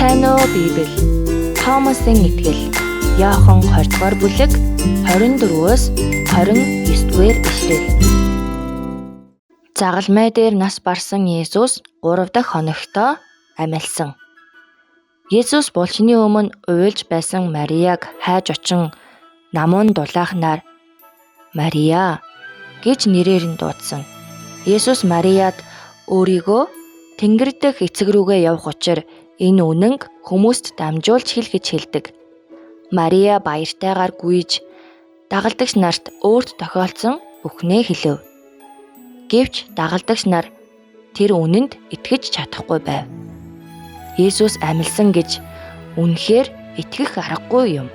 Сайн уу, Библи. Томасын итгэл. Иохан 20 дугаар бүлэг 24-өөс 29 дугаар ишлэл. Загалмай дээр нас барсан Есүс 3 дахь хоногтоо амилсан. Есүс булчны өмнө уйлж байсан Марияг хайж очин намуун дулаахнаар "Мария" гэж нэрээр нь дуудсан. Есүс Марияд өөрийгөө Тэнгэр дэх эцэг рүүгээ явах учир энэ үнэнг хүмүүст дамжуулж хэл гэж хэлдэг. Мария баяртайгаар гүйж дагалдагч нарт өөрт тохиолдсон бүхнээ хэлэв. Гэвч дагалдагч нар тэр үнэнд итгэж чадахгүй байв. Есүс амилсан гэж үнэхээр итгэх аргагүй юм.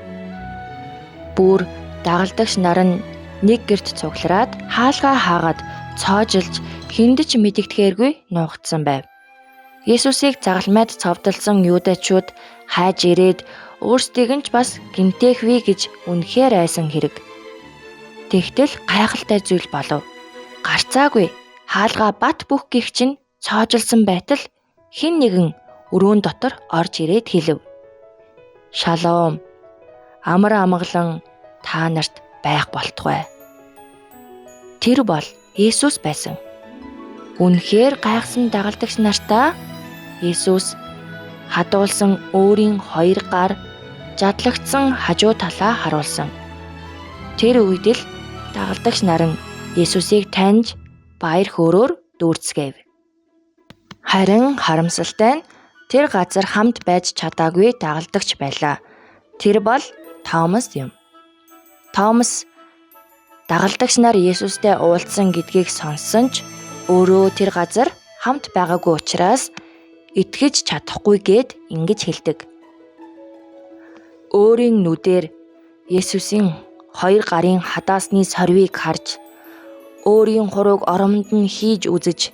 Бүр дагалдагч нар нь нэг гэрт цуглараад хаалгаа хаагаад цоожилж хэнд ч мэдэгдэхээргүй нуугдсан байв. Есүсийг загалмайд цовдолсон юудэчүүд хайж ирээд өөрсдийг нь ч бас гэмтээхвээ гэж үнэхээр айсан хэрэг. Тэгтэл гайхалтай зүйл болов. Гарцаагүй хаалгаа бат бөх гих чинь цоожилсон байтал хэн нэгэн өрөөн дотор орж ирээд хэлэв. "Шалом, амар амгалан та нарт байх болтугай." Тэр бол Есүс байсан. Үнэхээр гайхсан дагалдагч нартаа Есүс хадуулсан өөрийн хоёр гар жадлагдсан хажуу талаа харуулсан. Тэр үед л дагалдагч нар нь Есүсийг таньж баяр хөөрөөр дүүрцгээв. Харин харамсалтай нь тэр газар хамт байж чадаагүй дагалдагч байлаа. Тэр бол Томас юм. Томас дагалдагч нар Есүстэй уулзсан гэдгийг сонссон ч өөрөө тэр газар хамт байгаагүй учраас итгэж чадахгүй гээд ингэж хэлдэг. Өөрийн нүдээр Есүсийн хоёр гарын хадаасны сорвийг харж, өөрийн хурууг оромонд нь хийж үзэж,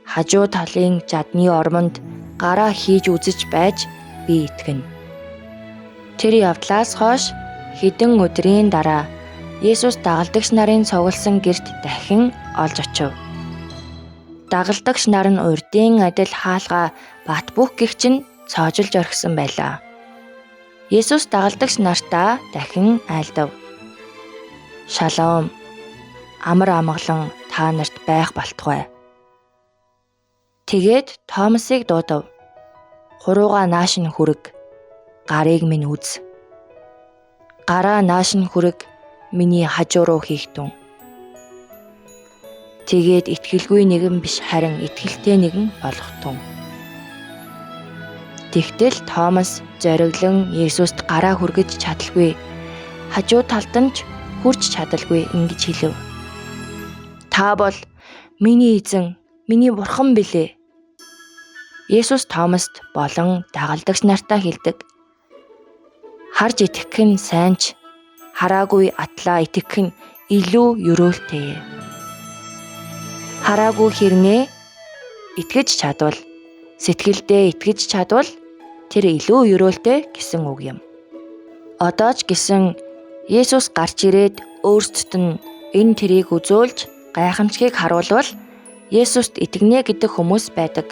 хажуу талын жадны ормонд гараа хийж үзэж байж би итгэнэ. Тэр явдлаас хойш хэдэн өдрийн дараа Есүс дагалдагч нарын цугласан гэрт дахин олж очив. Дагалдагч нар нь урдын адил хаалгаа бат бөх гих чинь цоожилж орхисон байлаа. Есүс дагалдагч нартаа дахин айлдав. "Шалом, амар амгалан та нарт байх болтугай." Тэгээд Томасыг дуудав. "Хуруугаа нааш нь хүрэг. Гарыг минь үз. Гараа нааш нь хүрэг, миний хажуу руу хийх түн. Тэгээд итгэлгүй нэгэн биш, харин итгэлтэй нэгэн болох түн." Тэгтэл Томас зориглон Есүст гараа хүргэж чадалгүй, хажуу талд нь ч хүрч чадалгүй ингэж хэлэв. "Та бол миний эзэн, миний бурхан билээ." Есүс Томаст болон дагалдагч нартаа хэлдэг. "Харж итгэх нь сайн ч хараагүй атлаа итгэх нь илүү ерөөлтэй. Хараагүй хэрнээ итгэж чадвал, сэтгэлдээ итгэж чадвал тэр илүү ерөөлтэй гэсэн үг юм." Одоо ч гэсэн Есүс гарч ирээд өөрсдөд нь энэ тэрийг үзүүлж гайхамшигыг харуулвал Есүст итгэнэ гэдэг хүмүүс байдаг.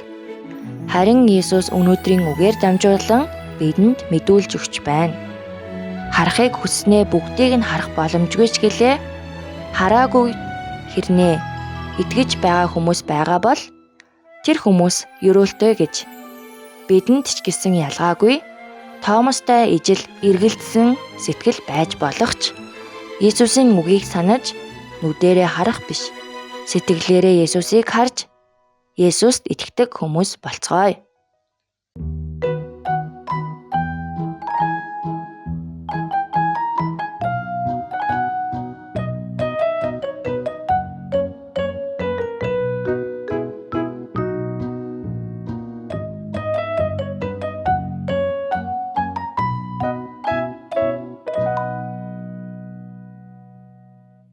Харин Есүс өнөөдрийн үгээр дамжуулан бидэнд мэдүүлж өгч байна. Харахыг хүсснээ бүгдийг нь харах боломжгүй ч гэлээ, хараагүй хэрнээ итгэж байгаа хүмүүс байгаа бол тэр хүмүүс ерөөлтэй гэж. Бидэнд ч гэсэн ялгаагүй Томастай ижил эргэлдсэн сэтгэл байж болох ч Есүсийн үгийг санаж нүдэрээ харах биш, сэтгэлээрээ Есүсийг харж Есүст итгэдэг хүмүүс болцгоё.